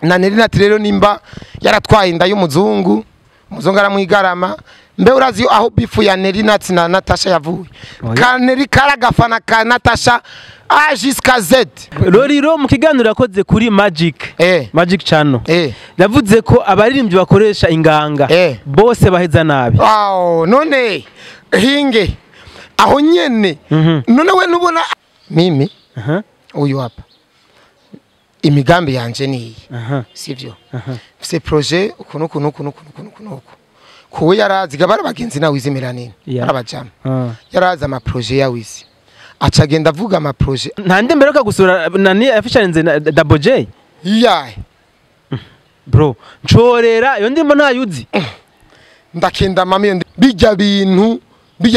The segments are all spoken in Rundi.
Na Nelly Nat rero nimba yaratwaye inda y'umuzungu, umuzungu aramwigarama. Mbe urazi aho bifu ya Nelly Nat na Natasha yavuye? Ka Nelly karagafana ka Natasha A jusqu'à Z. Lolilo mu kiganiro yakoze kuri Magic Magic Channel yavuze ko abaririmbyi bakoresha inganga bose baheza nabi. Wow, none hinge aho nyene. None we nubona mimi uyu hapa imigambi yanje ni sivyo? Mfise projet ukuntu ukuntu ukuntu ukuntu ukuntu kuwe yarazi gabara bagenzi nawe izimera nini arabajama yarazi ama projet ya Wizi acagenda avuga ama projet. Ntande mberuka gusura nani afisharinze na Double J. Yeah. Bro, ncorera iyo ndimo ntayuzi. Ndakenda mami bijya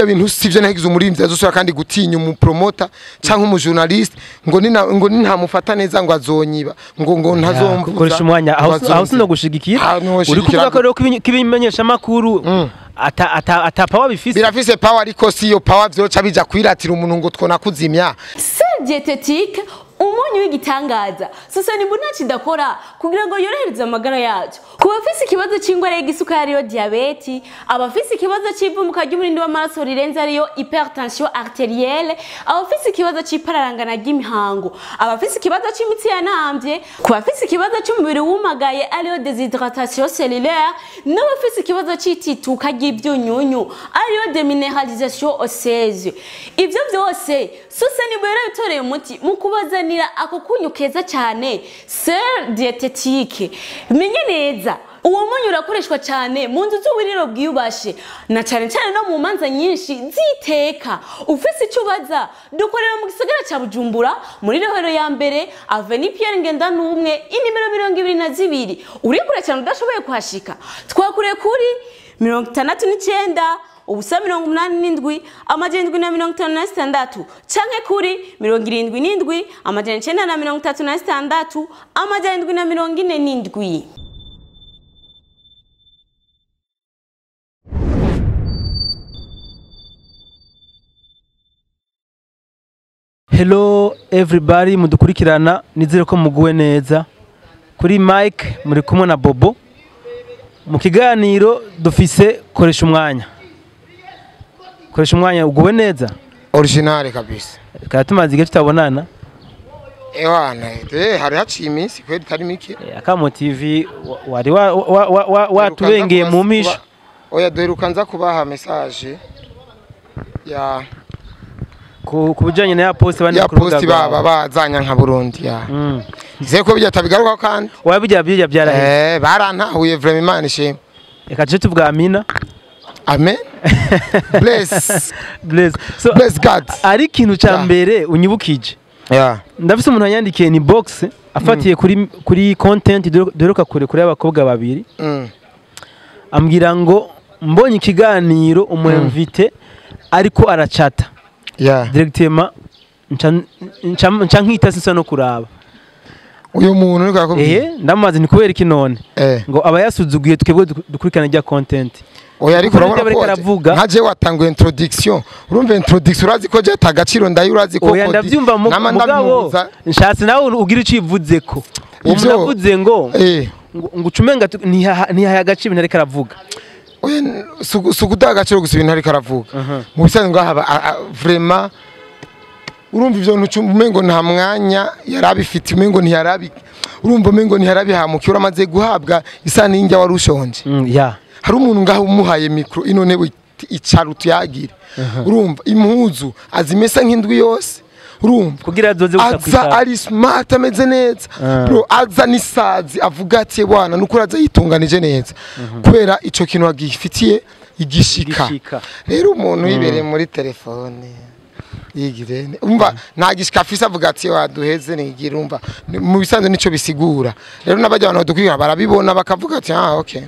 bintu sivyo nahigize umurimvyi azosura kandi gutinya umu promoter canke umu journaliste ngo nina ngo nintamufata neza ngo azonyiba ngo ntazomvuza. Koresha umwanya aho sino gushigikira. Uri kuvuga ko rero kibimenyesha makuru ata power bifise. Birafise power ariko si yo power vyoca bija kwiratira umuntu ngo twona kuzimya. C'est diététique umunyu w'igitangaza. Sasa ni mbona kidakora kugira ngo yorohereze amagara yacu. Ku bafise ikibazo c'ingwara y'igisukari yo diabete, abafise ikibazo c'ivumuka ry'umurindi w'amaraso rirenze ariyo hypertension artérielle, abafise ikibazo c'ipararangana ry'imihango, abafise ikibazo c'imitsi yanambye, ku bafise ikibazo c'umubiri wumagaye ariyo déshydratation cellulaire, n'abafise ikibazo c'itituka ry'ivyunyunyu ariyo déminéralisation osseuse. Ivyo vyose Sasa ni bwera bitoreye umuti mu kubazanira ako kunyu keza cyane sel diététique. Menye neza uwo munyu urakoreshwa cyane mu nzu z'uburiro bwiyubashe na cyane cyane no mu manza nyinshi ziteka. Ufise icyo ubaza dukorera mu gisagara cya Bujumbura muri Rohero ya mbere Avenue Pierre Ngendanumwe inimero 22. Uri kure cyane udashoboye kuhashika twakure kuri 69 ubusa 87 786 canke kuri 77 936 747. Hello everybody mudukurikirana nizere ko muguwe neza. Kuri Mike muri kumwe na Bobo mu kiganiro dufise koresha umwanya. Koresha umwanya uguwe neza. Original kabisa. Kandi tumaze igihe tutabonana. Ewana, hari haciye iminsi kweli tari mike. Akamo TV wari watubengeye mu misho. Oya duheruka nza kubaha message ya ku bijanye na ya post bandi ya post baba bazanya nka Burundi ya. Nizeye ko bijya tabigaruka kandi. Oya bijya byarahe. Barantahuye vraiment Imana ishimwe. Reka tuje tuvuga amina. Amen. Bless. Bless. So, bless God. Ari ikintu ca mbere unyibukije. Yeah. Ndafise umuntu yandikiye ni box afatiye kuri content duheruka kure kuri abakobwa babiri. Ambwira ngo mbonye ikiganiro umu invité ariko arachata. Yeah. Directement nca nkita sinsa no kuraba. Uyu muntu niko yakubwiye. Ndamaze ni kubera iki none? Ngo aba yasuzuguye twebwe dukurikirana rya content. Oya ariko urabona ko nka je watanguye introduction urumva introduction urazi ko je tagaciro ndayi urazi ko oya ndavyumva mugabo nshatse nawe ugira ico ivuze ko umuntu avuze ngo ngo ucumenga ntihaye agaciro ibintu ariko aravuga. Oya suguda agaciro gusa ibintu ariko aravuga mu bisanzwe haba vraiment urumva ivyo ntucumengo nta mwanya yarabifite umengo ntiyarabi urumva umengo ntiyarabihamukiye uramaze guhabwa isa n'injya warushonje. Yeah. Hari umuntu ngaho umuhaye micro ino ntebe icarutu yagira urumva impuzu azimesa nk'indwi yose urumva kugira azoze gusa aza ari smart ameze neza bro aza nisazi avuga ati bwana nuko aza yitunganije neza kubera ico kintu agifitiye igishika. Rero umuntu yibereye muri telefone yigirene umva nta gishika afise avuga ati waduheze nigira umva mu bisanzwe nico bisigura. Rero n'abajya abantu badukwira barabibona bakavuga ati ah okay.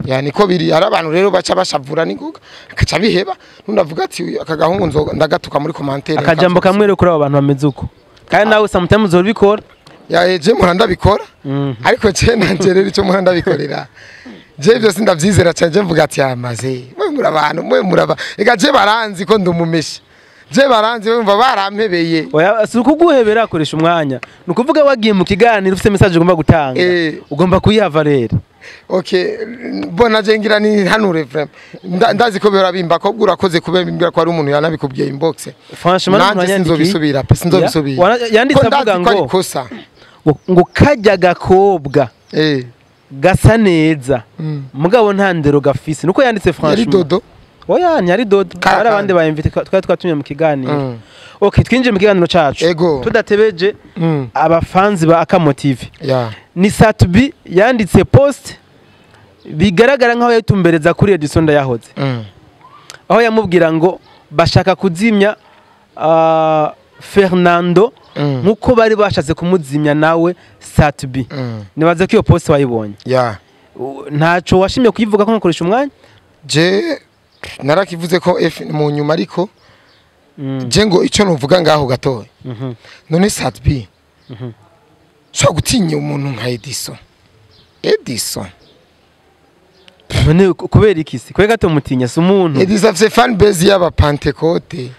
Ya niko biri hari abantu rero baca bashavura ningoga akaca biheba nundavuga ati akagahungu nzo ndagatuka muri commentaire akajambo kamwe rero kuri abo bantu bameze uko kandi nawe sometimes uzobikora. Ya je mpora ndabikora ariko je nanje rero ico mpora ndabikorera je byose ndavyizera cyane je mvuga ati amaze mwe murabantu mwe muraba ega je baranzi ko ndumumesha. Je baranze bumva barampebeye. Oya, si ukuguhebera, akoresha umwanya. Ni ukuvuga wagiye mu kiganiro ufite message ugomba gutanga, ugomba kuyiha rero. Okay, bona je ngira ni hanure vraiment. Ndazi ko bihora bimba ko urakoze kubimbwira ko ari umuntu yanabikubwiye inbox. Franchement, Nanje n'umuntu yandikiye. Sinzobisubira pe, sinzobisubira. Yanditse Ko ndazi avuga ko ari ngo kosa. ngo kajya gakobwa gasa neza, mugabo nta ndero gafise, nuko yanditse. Yari Franchement, dodo. Oya, ntiyari dodo. Kara Hari abandi kandi. ba invité twari twatumye mu kiganiro. Okay, twinjiye mu kiganiro cacu Ego. tudatebeje. Abafanzi ba Akamo TV, ni Sat-B yanditse post bigaragara nkaho yayitumbereza kuri Edison Ndayahoze, aho yamubwira ngo bashaka kuzimya Fernando nkuko bari bashatse kumuzimya nawe Sat-B. Nibaze ko iyo post wayibonye. Ntaco washimye kuyivuga ko nkoresha umwanya. Je narakivuze ko F mu nyuma, ariko je ngo icyo nuvuga ngaho gatoya, none Sat-B ushobora gutinya umuntu nka Edison? Edison. None kubera iki se? Kubera gato mutinya si umuntu? Edison afise fan base y'abapantekote.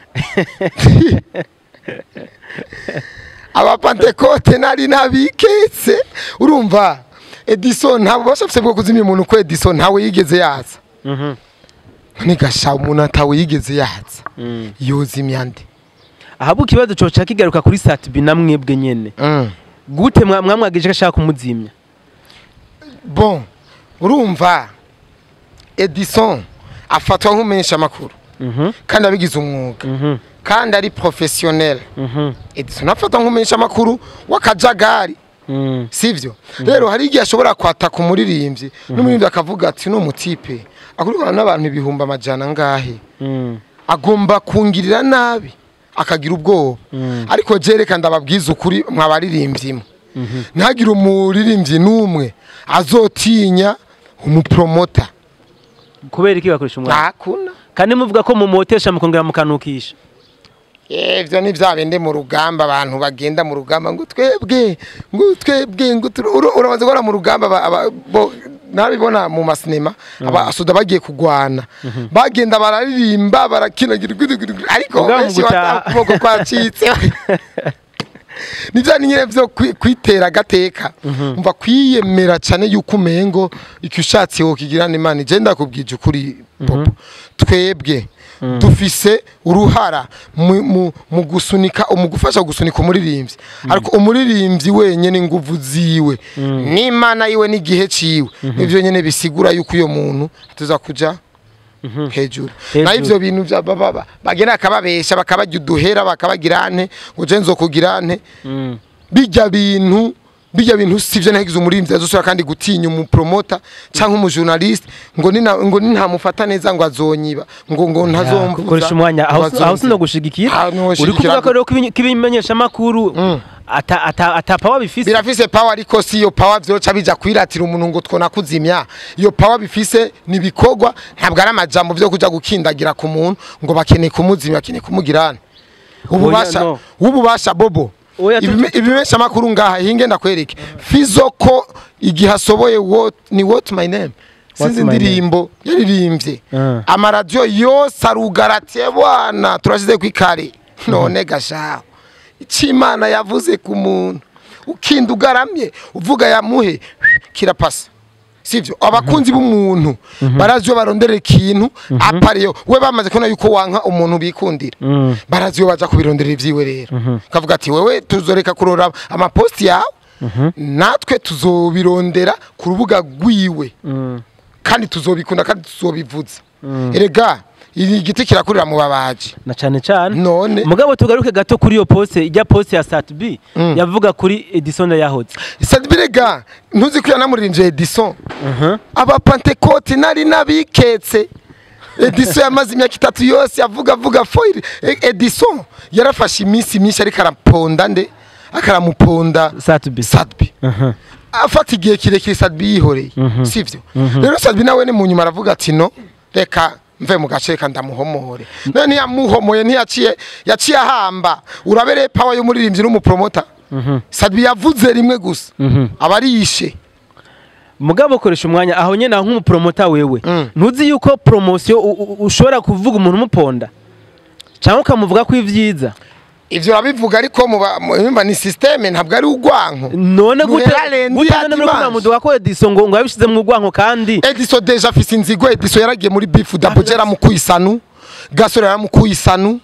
Abapantekote nari nabiketse. Urumva Edison ntabwo bashafise bwo kuzimya umuntu, ko Edison ntawe yigeze yaza. None gasha umuntu atawe yigeze yaza, yozimya nde? Ahabwo ikibazo coca kigaruka kuri Sat-B na mwebwe nyene. Gute mwamwagije ko ashaka kumuzimya? Bon, urumva Edison afatwa nk'umumenyesha amakuru kandi abigize umwuga kandi ari professionnel. Edison afatwa nk'umumenyesha amakuru w'akajagari, sivyo? Rero hari igihe ashobora kwataka umuririmbyi, n'umuririmbyi akavuga ati: "No mutipe akurikirana n'abantu 100,000 ngahe, agomba kungirira nabi," akagira ubwoba. Ariko je reka ndababwiza ukuri, mwabaririmbyi mwe, ntagire umuririmbyi n'umwe azotinya umupromota. Kubera iki bakoresha umwanya? Ntakuna. Kandi muvuga ko mumotesha mukongera mukanukisha. Ivyo ni vya bindi mu rugamba, abantu bagenda mu rugamba ngo twebwe, ngo twebwe, ngo uramaze guhora mu rugamba, nabibona mu masinema, abasoda bagiye kugwana bagenda bararirimba, barakinagira gudu, ariko Mugabo mu benshi gutaha. ukuboko kwacitse. Ni bya nyine vyo kwitera agateka, umva, kwiyemera cyane yuko umengo icyo ushatse wokigira n'Imana. Je ndakubwije ukuri Popo, twebwe dufise uruhara mu gusunika, mu gufasha gusunika umuririmbyi, ariko umuririmbyi wenyene inguvu ziwe n'Imana yiwe n'igihe ciwe nivyo nyene bisigura yuko uyo muntu tuza kuja hejuru. Hejuru. Naho ivyo bintu vya bagenda bakababesha, bakabarya uduhera, bakabagira nte, ngo je nzokugira nte, bijya bintu sivyo. Nahigize umuririmbyi azosubira kandi gutinya umupromota canke umujournaliste ngo nina, ngo nintamufata neza ngo azonyiba, ngo ntazomvuza, Koresha umwanya aho ngo aho azonziba. Sinogushigikira. Ah, Uri ntiwoshigikira. kuvuga ko rero ko ibimenyesha makuru ata power bifise. Birafise power, ariko si iyo power vyoca bija kwiratira umuntu ngo twona kuzimya. Iyo power bifise ni bikorwa, ntabwo ari amajambo vyo kuja gukindagira ku muntu ngo bakeneye kumuzimya, bakeneye kumugirana ububasha. Oya, no. Ububasha bobo. Oya, Ibimesha makuru ngaha hinge ndakwereke Fizo ko igihe asoboye what, ni What My Name, sinzi My Name. indirimbo yaririmbye, amaradiyo yose arugaratiye bwana, turashize kwikare. None gashaho icyo Imana yavuze ku muntu ukinda ugaramye uvuga yamuhe kirapasa, sivyo? Abakunzi b'umuntu barazi iyo baronderera ikintu apariyo we, bamaze kubona yuko wanka umuntu bikundira, barazi iyo baja kubironderera ivyiwe. Rero kavuga ati: "Wewe tuzoreka kurora amaposti yawe, natwe tuzobirondera ku rubuga rwiwe kandi tuzobikunda kandi tuzobivuza." Erega iri giti kirakurira mu babaji. Na cane cane. None Mugabo tugaruke gato kuri iyo post, ijya post ya Sat-B yavuga kuri Edison Yahoze. Sat-B rega ntuzi ko yanamuririmbye Edison? Abapantekote nari nabiketse. Edison yamaze imyaka 3 yose avuga avuga foil. Edison yarafashe iminsi myinshi ariko araponda nde, akaramuponda. Sat-B. Sat-B afata igihe kirekire Sat-B yihoreye, sivyo? Rero Sat-B nawe ni mu nyuma aravuga ati: "No, reka mve mu gace, reka ndamuhomore." None ntiyamuhomoye, ntiyaciye, yaciye ahamba. Urabereye power y'umuririmbyi n'umupromota. Sat-B yavuze rimwe gusa, aba arishe. Mugabo koresha umwanya aho nyene, aho nk'umupromota wewe, ntuzi yuko promotion ushobora kuvuga umuntu umuponda Cyangwa ukamuvuga ko ivyiza. Ivyo urabivuga, ariko muba ni système, ntabwo ari ugwanko. None gute Nuhera lundi gute ya none muri dimanche. muduga ko Edison ngo yabishize mu rwanko kandi? Edison déjà afise inzigo. Edison yaragiye muri beef, Double J yaramukuye isanu, Gasore yaramukuye isanu.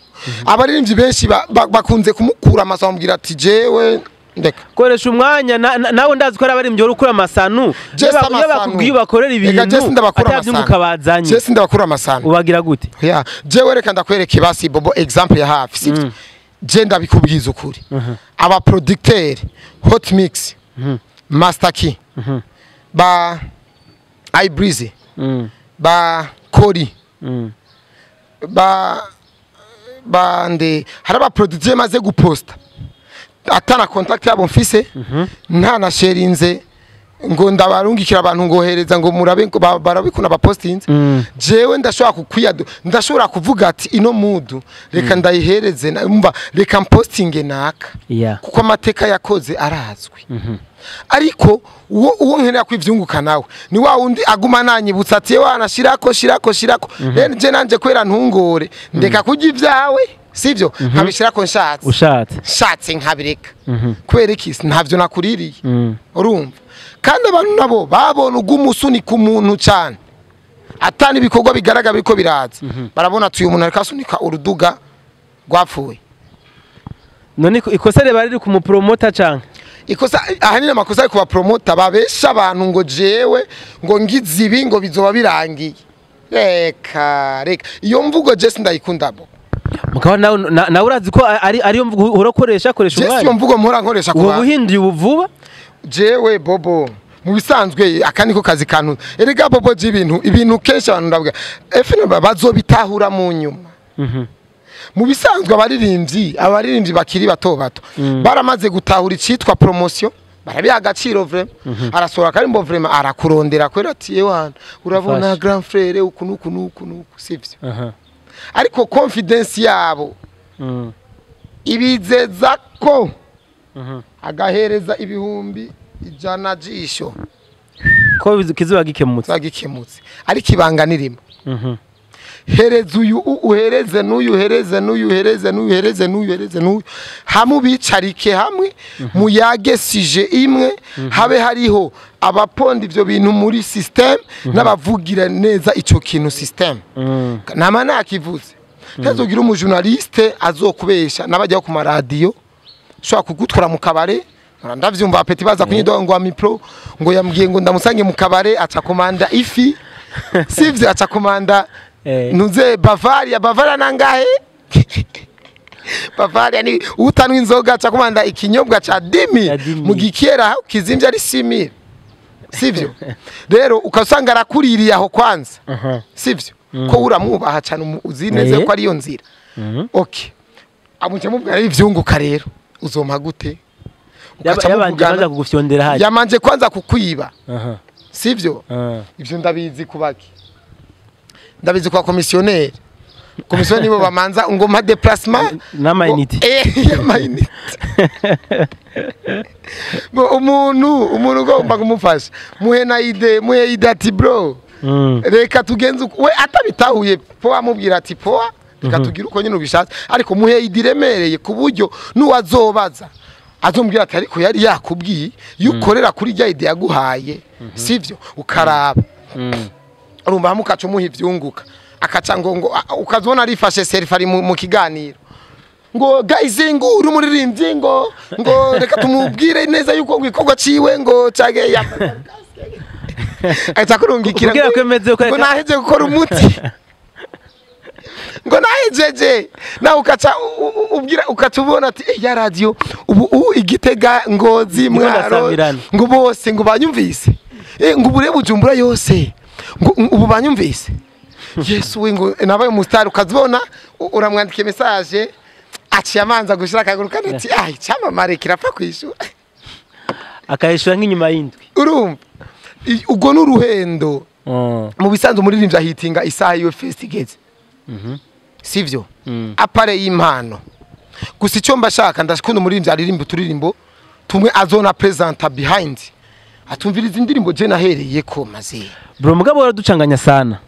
Abaririmbyi benshi bakunze kumukura amaso, bamubwira ati jewe ndeka. Koresha umwanya nawe ndazi ko ari abaririmbyi wari ukura amasanu. Je Iyo si iyo amasanu. bakubwiye ubakorera Reka je ibintu sindabakura atavyunguka amasanu. bazanye, Je sindabakura amasanu. ubagira gute? Ya, jewe reka ndakwereke basi Bobo, exemple ya hafi, sivyo? Je ndabikubwiza ukuri, aba producteur Hot Mix, Master Key, ba Ibreezy, ba Kori, ba bande, hari aba producteur maze guposta atana contact yabo mfise, nta na sharinze ngo ndabarungikira abantu ngohereza ngo murabe ngo barabikuna bapostinze. Jewe ndashobora kukwiyado, ndashobora kuvuga ati ino mudu reka ndayihereze umva, reka mpostinge naka, kuko amateka yakoze arazwi. Ariko uwo nkenera kwivyunguka nawe ni wa wundi aguma nanyibutsa ati wana shirako shirako shirako. Rero je nanje kwera ntungore, ndeka kurya ibyawe, sivyo? Nkabishirako nshatse. Ushatse. Nshatse nkabireka. Kubera iki? Ntavyo nakuririye. Urumva, kandi abantu nabo babona ugumusunika umuntu cyane atani ibikorwa bigaragara biriko biraza, barabona ati uyu muntu ariko asunika uruduga rwapfuye. None ikosa riba riri ku mupromota canke? Ikosa ahanini, amakosa ari ku bapromota babesha abantu ngo jewe ngo ngize ibi ngo bizoba birangiye. Reka reka, iyo mvugo je sindayikunda bo. Mukaba nawe nawe urazi ko ari ariyo mvugo uhora ukoresha, koresha Je si iyo umwanya. mvugo mpora nkoresha ku Ubu bantu. buhinduye ubu vuba. Jewe Bobo, mu bisanzwe aka niko kazi kantu. Erega Bobo, je ibintu kenshi abantu ndavuga efene bazobitahura mu nyuma. Mu bisanzwe abaririmbyi bakiri bato bato baramaze gutahura icitwa promotion, barabiha agaciro vraiment. Arasohora akarimbo, vraiment arakurondera kwera ati yewana urabona, Fasha. grand frère, uku nuku nuku nuku, sivyo? Ariko confidence yabo ibizeza ko agahereza 100,000 jisho Ko kizoba gikemutse. Zagikemutse, ariko ibanga nirimo. Hereza uyu, uhereze n'uyu, uhereze n'uyu, uhereze n'uyu, uhereze n'uyu, uhereze n'uyu, hamwe ubicarike hamwe muyage sujet imwe, habe hariho abaponda ivyo bintu muri system n'abavugira neza ico kintu system. Nama nakivuze, ntazogira umujournaliste azokubesha n'abajya ku maradiyo ushobora kugutwara mu kabare. Mpora ndavyumva apeti baza kunyidoga ngo amipro ngo yambwiye ngo ndamusange mu kabare, aca komanda ifi, sivyo? Aca komanda ntuze Bavaria. Bavaria nangahe? Bavaria ni utanwa inzoga, aca komanda ikinyobwa ca dimi. Ca dimi. Mu gikera kizimvye ari 6000, sivyo? Rero ukasanga arakuririye aho kwanza, sivyo? Ko uramwubaha cyane, uzi neza ko ariyo nzira. Okay, amuca mubwira ari ivyunguka, rero uzompa gute? Ukaca Yabanje muvugana. kwanza kugufyondera haje. Yamanje kwanza kukwiba, sivyo? Ivyo ndabizi kubaki, ndabizi kwa commissionnaire. Commissionnaire nibo bamanza ngo mpa déplacement N'amayinite. Y'amayinite. Bo umuntu ugomba kumufasha, muhe na idée, muhe idée ati bro, reka tugenze uko. We atabitahuye poa, amubwira ati poa, reka tugire uko nyine ubishatse, ariko muhe idée iremereye ku buryo n'uwazobaza azombwira ati ariko yari yakubwiye. Iyo ukorera kuri rya idée yaguhaye, sivyo? Ukaraba, urumva, hamwe ukaca umuha ivyunguka, akaca ngo ukazibona arifashe selfie ari mu kiganiro ngo guys, ngo uri umuririmbyi, ngo reka tumubwire neza yuko ngo igikorwa ciwe ngo cage ya ahita kurungikira Kugira kwemeze ko ngo naheje gukora umuti, ngo nahejeje. Nawe ukaca ubwira, ukaca ubona ati "Eh, ya radio ubu Igitega, Ngozi, Ndiko Mwaro ndasamirana. ngo bose ngo banyumvise, ngo ubure Bujumbura yose, ngo ubu banyumvise, Yesu we, ngo nabaye umustar." Ukazibona uramwandikiye message, aciye amanza gushira akaguru kandi ati ah, icyamamare kirapfa kwishura. Akayishura nk'inyuma y'indwi. Urumva, ubwo ni uruhendo. Mu bisanzwe umuririmbyi ahitinga isaha yiwe fest igeze, sivyo? À part y'impano gusa, icyo mbashaka, ndakunda umuririmbyi aririmba uturirimbo tumwe azona presenta behind, atumviriza indirimbo je nahereye ko maze. Bro, mugabo waraducanganya sana.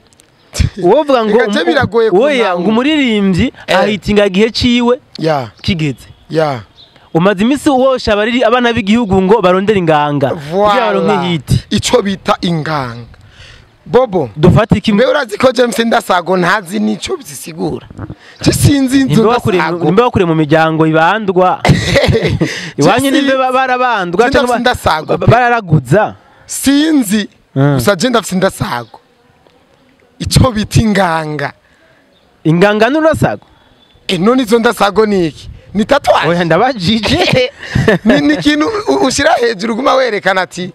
Wovuga ngo Eka je biragoye oya, ngo umuririmbyi ahitinga igihe ciwe kigeze. Umaze iminsi wosha abariri abana b'igihugu ngo barondere inganga kugira baronke hit. Ico bita inganga, Bobo. Dufate iki? Mbe urazi ko James Ndasago ntazi nico bisigura? Je sinzi inzu Ndasago. Nimba bakuriye mu miryango ibandwa iwanyu, nimba barabandwa cyangwa Ndasago bararaguza. Sinzi gusa je ndafise Ndasago ico bita inganga. Inganga n'urasago? None izo Ndasago ni iki? Ni tatuwaje? Oya, ndabajije. Ni ikintu ushyira hejuru uguma werekana ati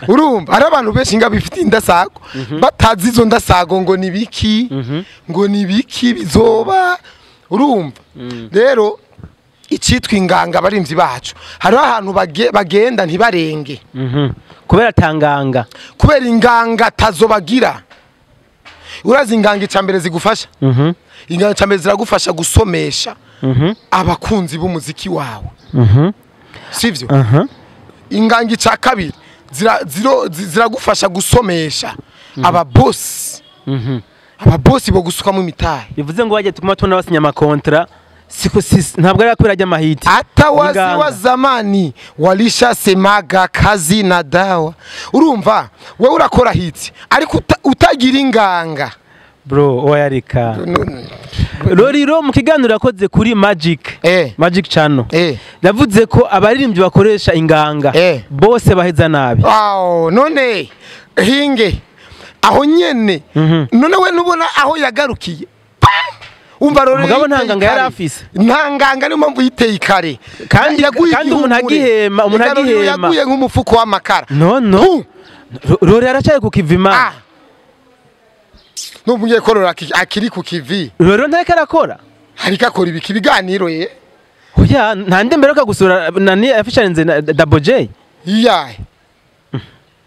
urumva hari abantu benshi nga bifite indasago batazi izo ndasago ngo ni biki, ngo ni biki bizoba. Urumva rero icitwa inganga, abarimvyi bacu hariho ahantu bagenda ntibarenge. Kubera tanganga. Kubera inganga tazobagira. Urazi inganga icambere zigufasha? Inganga icambere ziragufasha gusomesha abakunzi b'umuziki wawe, sivyo? Inganga ica kabiri ziragufasha gusomesha ababosi, ababosi bo gusukamo imitahe. Bivuze ngo bajye tuguma tubona basinya amakontra, siko ntabwo ari kubera ry'amahiti. Hata wazee wa zamani walishasemaga kazi na dawa. Urumva wewe urakora hiti ariko utagira inganga. Bro, oya reka. Lolilo mu kiganiro yakoze kuri Magic Magic Channel yavuze ko abaririmbyi bakoresha inganga bose baheza nabi. Wow, none hinge aho nyene none we nubona aho yagarukiye. Umva rero mugabo nta nganga yari afise. Nta nganga, niyo mpamvu yiteye ikare. Kandi umuntu agihema, umuntu agihema yaguye nk'umufuko w'amakara. No no. Rori aracaye ku kivima. Numva ngiye korora akiri ku kivi. Rero ntariko arakora. Ariko akora ibiki biganiro ye? Oya, nta ndi mberuka gusura nani afisharinze na Double J. Iyahe?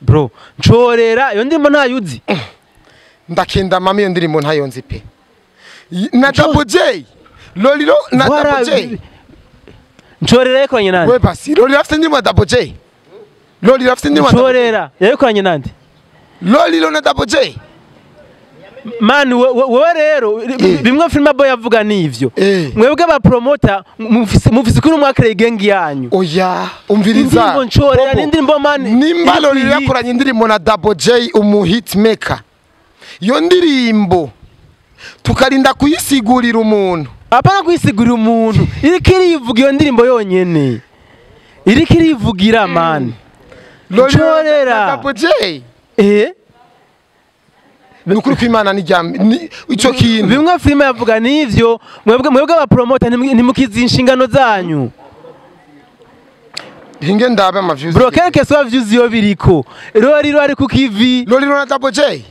Bro, nshorera iyo ndimbo ntayuzi. Ndakenda mama iyo ndirimbo ntayo nzi pe. Na Double J. Lolilo na Double J. Nshorera yakoranye nande? We basi, Lolilo afite indirimbo na Double J. Lolilo afite indirimbo. Nshorera yakoranye nande? Lolilo na Double J. Mani wewe rero bimwe filma boy avuga nivyo. Mwebwe ba promoter mufise kuri umwakire gang yanyu. Oya, umviriza. Indirimbo nshorera n'indirimbo mani. Nimba Lolilo yakoranye indirimbo na Double J umu hitmaker. Iyo ndirimbo tukarinda kuyisigurira umuntu. Apana kuyisigurira umuntu. Iriko irivuga iyo ndirimbo yonyene. Iriko irivugira mani. Nshorera na Double J. Nukuri kw'Imana ni ico kintu. Bimwe filime yavuga nivyo, mwebwe aba promoter ntimukizi inshingano zanyu. Hinge ndabe ama views. Bro, quelque soit views yo biriko. Lolilo ari ku kivi. Lolilo na Double J.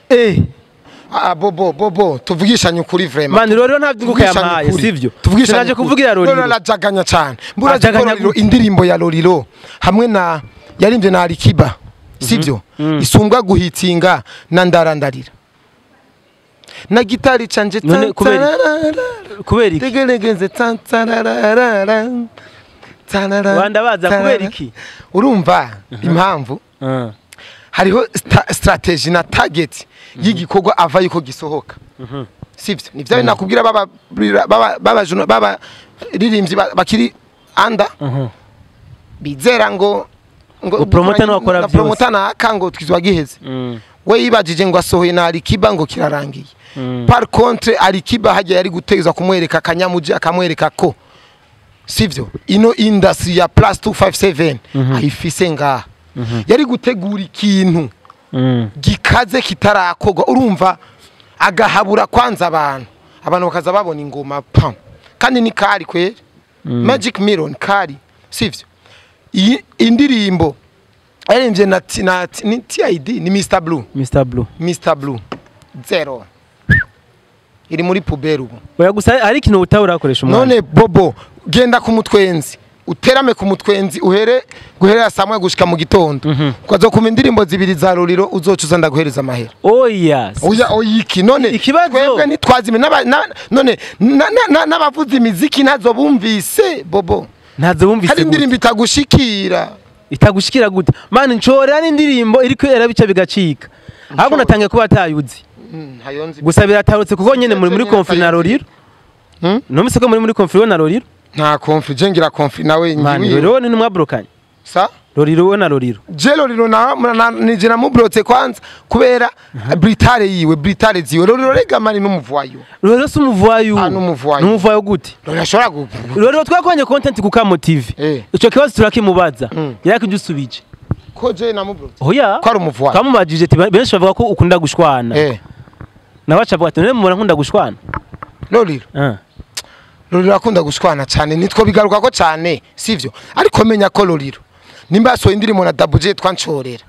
Ah bobo bobo tuvugishanye ukuri vraiment. Man Lolilo nta vyunguka yamaye sivyo. Tuvugishanye kuvugira Lolilo. Lolilo arajaganya cyane. Mbura Lolilo indirimbo ya Lolilo hamwe na yarimvye na Alikiba. Sivyo? Isumbwa guhitinga na ndarandarira. Na gitari canje kubera iki? Tegeregeze tantararara tanarara. Wanda baza kubera iki? Urumva impamvu? Hariho strategy na target y'igikorwa ava yuko gisohoka. Sivyo? Nivyo nakubwira baba baba baba ririmbyi bakiri anda bizera ngo promoter no akora byose. Promoter na akango twizwa giheze. We yibajije ngo asohoye na Alikiba ngo kirarangiye. Par contre Alikiba hajya yari gutegeza kumwereka kanyamuje akamwereka ko sivyo ino industry ya plus 257 ayifise ngaha. Yari gutegura ikintu gikaze kitarakorwa, urumva agahabura kwanza abantu bakaza babona ingoma pam. Kandi ni kari kweri. Magic Million kari sivyo. Iyi indirimbo yaremvye na ni TID ni Mr Blue. Mr Blue. Mr Blue zero. Iri muri puberi ubu. Oya gusa hari ikintu utawurakoresha umwana. None Bobo genda ku mutwenzi, uterame ku mutwenzi uhere guherera saa moya gushika mu gitondo. Ukazo indirimbo zibiri za Lolilo uzocuza ndaguhereza amahera. Oya. Oya oyiki none twebwe ntitwazime none n'abavuza imiziki ntazo bumvise Bobo. Ntazo bumvise. Hari indirimbo itagushikira. Itagushikira gute? Mani nshorera n'indirimbo iriko erabica bigacika. Ahubwo natangiye kuba atayuzi. Ntayonzi. Gusa biratarutse kuko nyene muri conflit na Roriro. Numvise ko muri conflit na Roriro. Nta conflit, je ngira conflit nawe. Mani, ngiwe. Roriro ni mwabrokanye. Sa? Roriro we na Roriro. Je Roriro na nije namubrotse kwanza kubera britare yiwe, britare ziwe. Roriro rega mani n'umuvuayo. Roriro si umuvuayo. Ah, n'umuvuayo. N'umuvuayo gute? Roriro ashobora Roriro twakonye content ku Kamo TV. Ico kibazo turakimubaza. Yarakidusubije. Ko je namubrotse. Oya. Ko ari umuvuayo. Twamubajije ati benshi bavuga ko ukunda gushwana. Nawe aca avuga ati none mubona nkunda gushwana. Roriro. Roriro akunda gushwana cyane, nitwo bigaruka ko cyane, sivyo? Ariko menya ko Roriro nimba yasohoye indirimbo na Double J twancorera.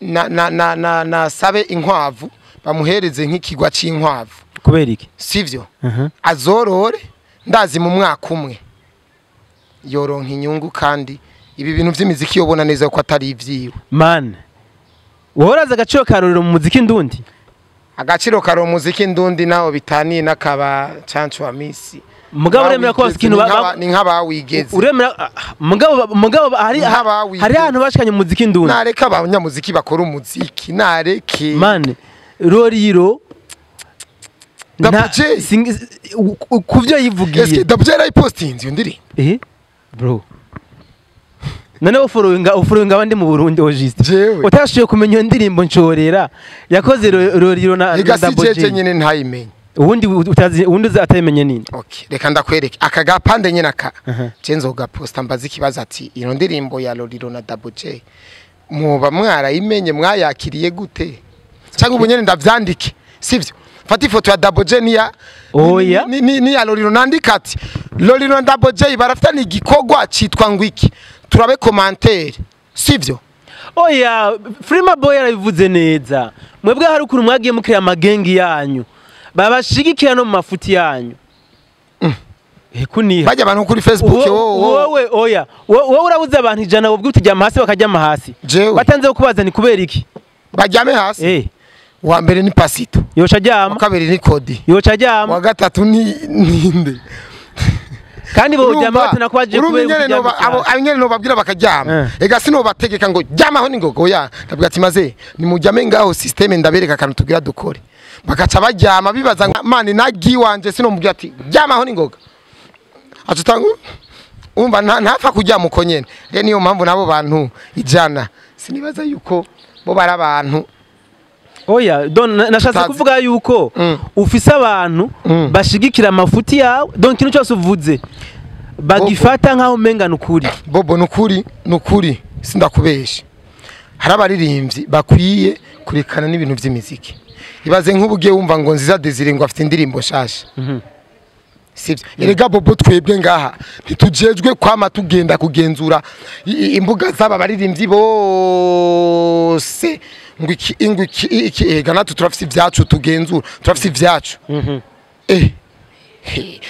Na sabe inkwavu bamuhereze nk'ikigwa c'inkwavu. Kubera iki? Sivyo? Azorore ndazi mu mwaka umwe yoronka inyungu, kandi ibi bintu vy'imiziki yobona neza ko atari ivyiwe. Man, woraza agaciro ka Roriro mu muziki ndundi? Agaciro ka muziki ndundi naho bitaniye n'akaba cancu wa misi. Mugabo uremera ko bafite ikintu ni nk'abawigeze. Uremera mugabo hari ahantu bashikanye mu muziki ndundi. Nareka abanyamuziki bakora umuziki, nareke. Man, Roriro Double J kuvyo yivugiye. Eske Double J yarayipostinze iyo ndirimbo? Bro. None ufollowinga abandi mu Burundi Auguste. Utashoboye kumenya iyo ndirimbo ncorera yakoze Roriro na Double J. Nyine ntayimenye. Ubundi utazi, ubundi atayimenye nini? Okay, reka ndakwereke aka gapande nyine aka. Je nzoga posta mbaza ikibazo ati iyo ndirimbo ya Roriro na Double J muba mwarayimenye, mwayakiriye gute? Cyangwa ubu nyene ndavyandike, sivyo? Fata ifoto ya Double J niya oya ni ya Roriro, nandika ati Roriro na Double J barafitanye igikorwa citwa ngwiki, turabe commentaire, sivyo? Oya, Frima Boy yarabivuze neza. Mwebwe hari ukuntu mwagiye mukira amagengi yanyu babashigikira no mu mafuti yanyu. Kuniha bajya abantu kuri Facebook. Wowe oya, wowe urabuze abantu 100 ubwo utujyama hasi bakajyama hasi. Batanze kubaza ni kubera iki bajyame hasi? Wa mbere ni Pasito, yoca ajyama. Wa kabiri ni Kodi, yoca ajyama. Wa gatatu ni ninde? Kandi bo jyama batana kwaje kubera abo nyene no babwira bakajyama. Ega sino bategeka ngo jyamaho ni ngogo ya ndabwira ati maze ni mujyame ngaho system ndabereka akantu tugira dukore. Bakaca bajyama bibaza mani nagi wanje sino mubwira ati jyamaho ni ngoga. Acutanga umva ntapfa kujyama uko nyene. Rero niyo mpamvu nabo bantu ijana sinibaza yuko bo bari abantu. Oya, don nashatse kuvuga yuko ufise abantu bashigikira amafuti yawe, donc ikintu cyose uvuze bagifata nkaho umenga nukuri. Bobo nukuri, nukuri sindakubesha. Hari abaririmbyi bakwiye kurekana n'ibintu vy'imiziki. Ibaze nk'ubugiye wumva ngo Nziza Desire ngo afite indirimbo nshasha. Sivyo? Erega Bobo twebwe ngaha ntitujejwe kwama tugenda kugenzura imbuga z'aba baririmbyi bose ngo iki iki iki. Ega natwe turafise ivyacu tugenzura, turafise ivyacu.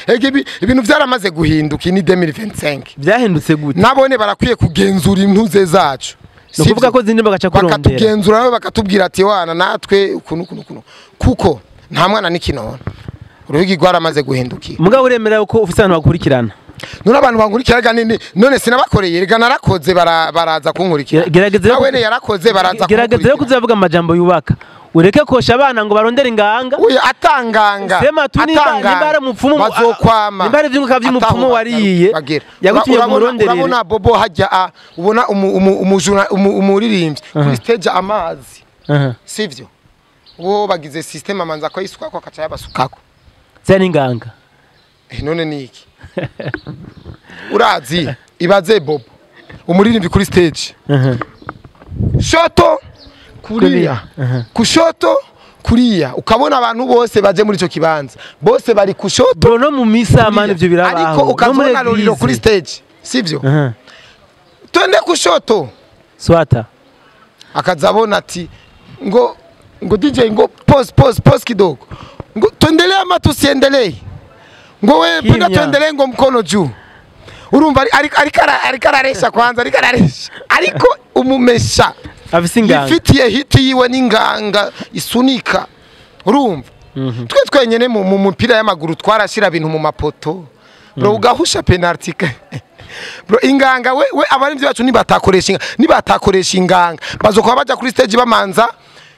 Ega ibintu vyaramaze guhinduka ni 2025. Byahindutse gute? Nabone barakwiye kugenzura intuze zacu. Nukuvuga ko zindi bagaca kurondera. Bakatugenzura nabo bakatubwira ati wana natwe ukuntu ukuntu kuko nta mwana n'ikinona. Uruhigi rwaramaze guhindukira. Mugabo uremera ko ufise abantu bakurikirana? None abantu bankurikira nini? None sinabakoreye rega narakoze baraza kunkurikira. Nawe ne yarakoze baraza kunkurikira. Gerageza kuzavuga amajambo yubaka. Ureke kosha abana ngo barondere inganga. Oya atanganga. Sema tu nimba ari umupfumu bazokwama. Nimba ari ivyunguka vy'umupfumu wariye. Yagutumye kumurondera. Urabona Bobo hajya ubona umujura umuririmbyi kuri stage amazi. Sivyo? Uwo bagize system amanza ko yisukako akaca yabasukako. Zari inganga. None ni iki? Urazi ibaze Bobo umuririmbyi kuri stage. Shoto kuriya kushoto kuriya ukabona abantu bose baje muri ico kibanza bose bari kushoto. Bro no mu misa mani ivyo birabaho. Ariko ukazona Roriro kuri stage, sivyo? Twende kushoto swata akazabona ati ngo DJ ngo pause pause pause kidogo, ngo tuendelee ama tusiendelee, ngo we penda tuendelee ngo mkono juu. Urumva ariko araresha kwanza, ariko araresha ariko umumesha afise inganga ifitiye hiti yiwe n'inganga isunika. Urumva twe twenyene mu mupira y'amaguru twarashira ibintu mu mapoto bro, ugahusha penalty bro. Inganga we abarimvyi bacu nibatakoresha inganga bazokuba baja kuri stage bamanza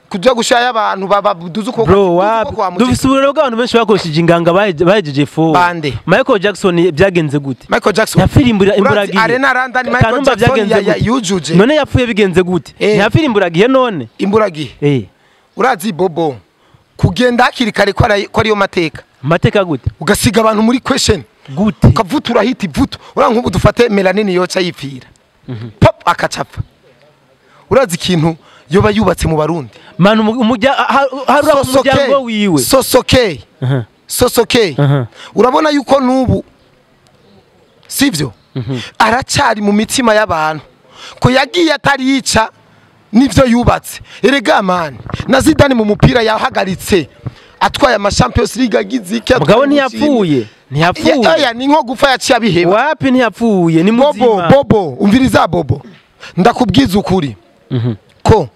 Kuja gushaya abantu baduze ukuboko, Bro, duze wapi? ukuboko kwa mutesi. Dufise uburero bw'abantu benshi bakoresheje inganga bahejeje fo. Bande. Michael Jackson byagenze gute? Michael Jackson Yapfira Urazi imburagihe. Arena London Michael Kanumba Jackson byagenze gute? yujuje None yapfuye bigenze gute? Ntiyapfira imburagihe none? Imburagihe. Urazi Bobo kugenda hakiri kare ko ariyo mateka. Mateka gute? Ugasiga abantu muri question. Gute? Ukavutura hiti ivutu. Ura nk'ubu dufate Melanini yoca yipfira. Pop akacapfa. Urazi ikintu yoba yubatse mu Barundi. Manu harura umuryango wiwe. Sosoke. Sosoke. Urabona yuko nubu sivyo? Aracari mu mitima y'abantu. Ko yagiye atari yica nivyo yubatse. Erega man, na Zidane mu mupira yahagaritse atwaye ama Champions League agize iki. Mugabo ntiyapfuye. Ntiyapfuye. Aya ni nko gupfa yaciye abiheba. Wapi ntiyapfuye ni muzima. Bobo, Bobo, umviriza Bobo. Ndakubwiza ukuri. Ko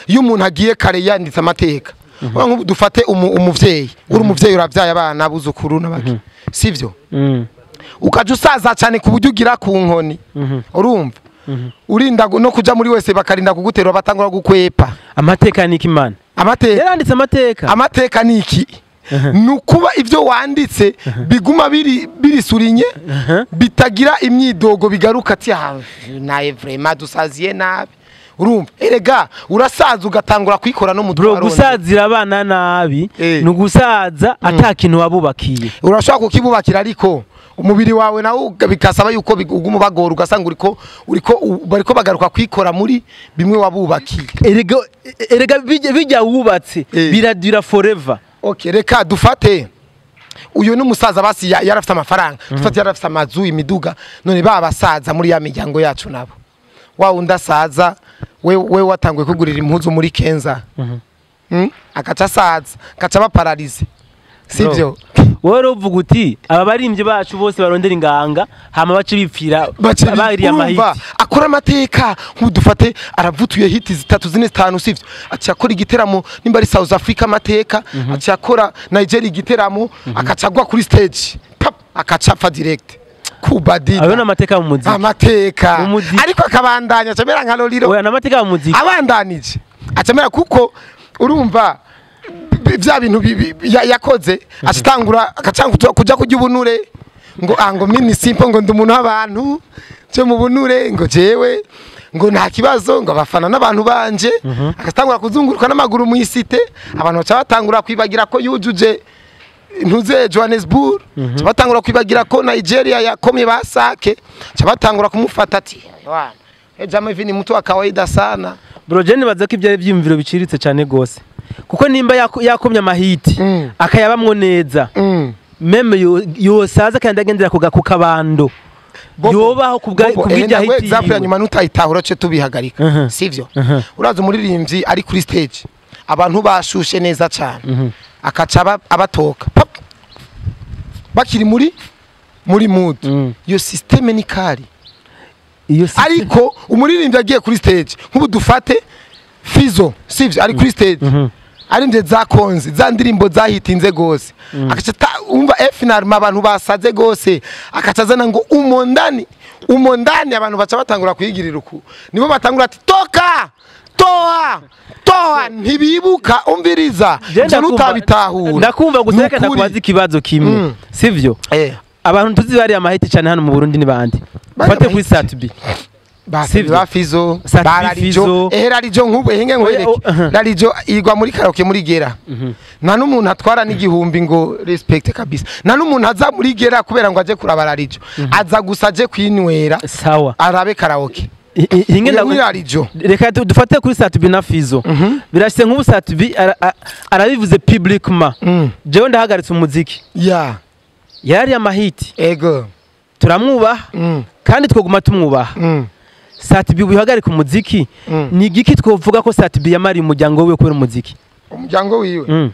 iyo umuntu agiye kare yanditse amateka. Nk'ubu dufate umuvyeyi, uri umuvyeyi uravyaye abana abuzukuru n'abaki. Sivyo? Ukaje usaza cyane ku buryo ugira ku nkoni. Urumva? Urinda no kuja muri wese bakarinda kuguterura batangura gukwepa. Amateka ni iki man? Amateka. Yaranditse amateka. Amateka ni iki? Nukuba ivyo wanditse biguma birisurinye bitagira imyidogo bigaruka ati naye vraiment dusaziye nabi. Urumva? Erega urasaza ugatangura kwikora no mutwaro. Bro, gusazira abana nabi ni ugusaza atakintu wabubakiye. Urashobora kukibubakira ariko umubiri wawe nawo bikasaba yuko uguma bagora ugasanga uriko bariko bagaruka kwikora muri bimwe wabubakiye. Erega bijya wubatse biradura forever. Okay, reka dufate uyu ni umusaza basi yarafite amafaranga, dufate yarafite amazu imiduga, none babasaza muri ya miryango yacu nabo. Wa undasaza we watanguye kugurira impuzu muri Kenza. Akaca saza, akaca baparalize. Sivyo? Wowe uvuga uti aba barimvye bacu bose barondera inganga hama bace bipfira bariya mahiti. Akora amateka nk'udufate aravutuye hiti zitatu zine zitanu sivyo? Aca akora igiteramo nimba ari South Africa amateka, aca akora Nigeria igiteramo, akaca agwa kuri stage. Pap akaca fa direct. Kubadida. Ayo namateka mu muziki. Amateka. Ariko akabandanya acamera nka Lolilo. Oya namateka mu muziki. Abandanije. Acamera kuko urumva bya bintu yakoze acitangura akacanga kuja kujya ubunure ngo ngo mini simple ngo ndumuntu abantu cyo mu bunure ngo jewe ngo nta kibazo ngo abafana n'abantu banje, akatangura kuzunguruka n'amaguru mu isite, abantu baca batangura kwibagira ko yujuje ntuze Johannesburg, batangura kwibagira ko Nigeria yakomye basake, batangura kumufata ati wana Jama hivi ni mtu wa kawaida sana. Bro, je nibaza ko ibyo byimviro biciritse cyane gose. Kuko nimba yakomye amahiti akayabamwo neza meme yosaza kandi agendera ku kabando yobaho kubw'ijya hiti. Example ya nyuma nutayitahura cyo tubihagarika sivyo? Uraza umuririmbyi ari kuri stage abantu bashushe neza cyane akaca abatoka bakiri muri mood iyo systeme ni kari. Ariko umuririmbyi agiye kuri stage nk'ubu dufate Fizo sivyo ari kuri stage ari za konzi za ndirimbo zahitinze gose akaca umva finalement abantu basaze gose akacazana ngo umondani abantu baca batangura kwigirira uku nibo batangura ati toka toa toa ntibibuka umviriza je nutabitahura. Ndakumva gusa reka ndakubaza ikibazo kimwe sivyo? Abantu tuzi bari amahiti cyane hano mu Burundi ni bande? Fate kuri Sat-B. Ba Fizo, bararijo, rarijo nk'ubu hinge nkwereke. Rarijo igwa muri karaoke muri Gera. Nta n'umuntu atwara n'igihumbi ngo respect kabisa. Nta n'umuntu aza muri Gera kubera ngo aje kuraba rarijo. Aza gusa aje kwinywera. Sawa. Arabe karaoke. Hinge ndakurijo. Reka dufate kuri Sat-B na Fizo. Birashitse nk'ubu Sat-B arabivuze publiquement. Jewe ndahagaritse umuziki. Ya. Yari amahiti. Ego. Turamwubaha. Kandi twoguma tumwubaha. Sat-B bihagarika umuziki ni igiki twovuga ko Sat-B yamari umuryango wiwe kubera umuziki? Umuryango wiwe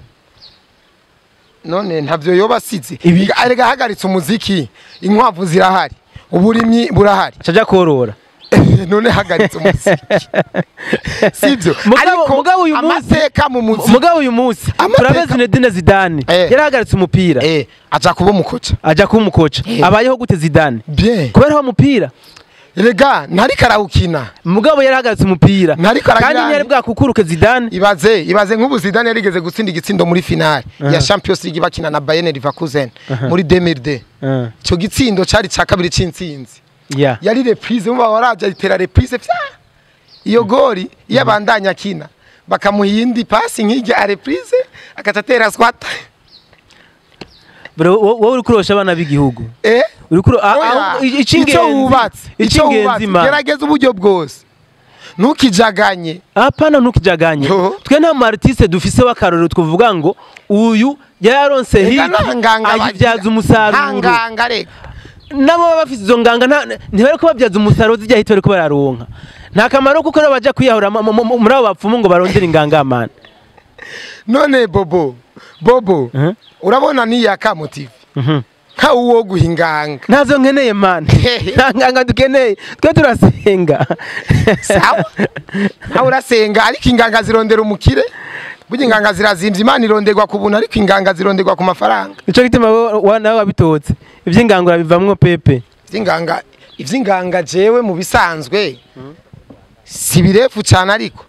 none ntavyo yobasize. Erega hagaritse umuziki inkwavu zirahari uburimyi burahari acaja korora none hagaritse umuziki sivyo? Ariko mugabo uyu munsi amateka mu muziki, mugabo uyu munsi turabe Zinedine Zidane yarahagaritse umupira aja kuba umukoca abayeho gute Zidane kubera ho mupira. Rega ntariko arawukina. Mugabo yarahagaritse umupira. Kandi ntiyari bwakukuruke Zidane. Ibaze nk'ubu Zidane yarigeze gutsinda igitsindo muri finale ya Champions League bakina na Bayern Leverkusen muri 2002. Ico gitsindo cari ca kabiri c'intsinzi. Yari reprise muba waraje itera reprise fya. Iyo gori yabandanya akina bakamuha iyindi pasi nk'ijya a reprise akatatera squat. Bro wowe uri kurosha abana b'igihugu. Uri kuro icyo wubatse gerageza uburyo bwose ntukijaganye. Hapana, ntukijaganye. Twe nta mu artiste dufise w'akarorero twovuga ngo uyu yaronse Eka hit nta nganga ayibyaza bagira. umusaruro. Nta nganga reka. Nabo baba bafise izo nganga ntibariko babyaza umusaruro zijya hit bariko bararonka. Nta kamaro kuko rero baja kwiyahura muri abo bapfumu ngo barondere inganga man. None Bobo, urabona ni ya kamotive nka uwo guha inganga? Ntazo nkeneye man, nta nganga dukeneye, twe turasenga. Sawa, nawe urasenga, ariko inganga zirondera umukire. Burya inganga zirazimvye. Imana ironderwa ku buntu, ariko inganga zironderwa ku mafaranga. Nico gituma nawe wabitotse ivy'inganga urabivamwo pepe. Ivy'inganga jewe mu bisanzwe si birefu cyane, ariko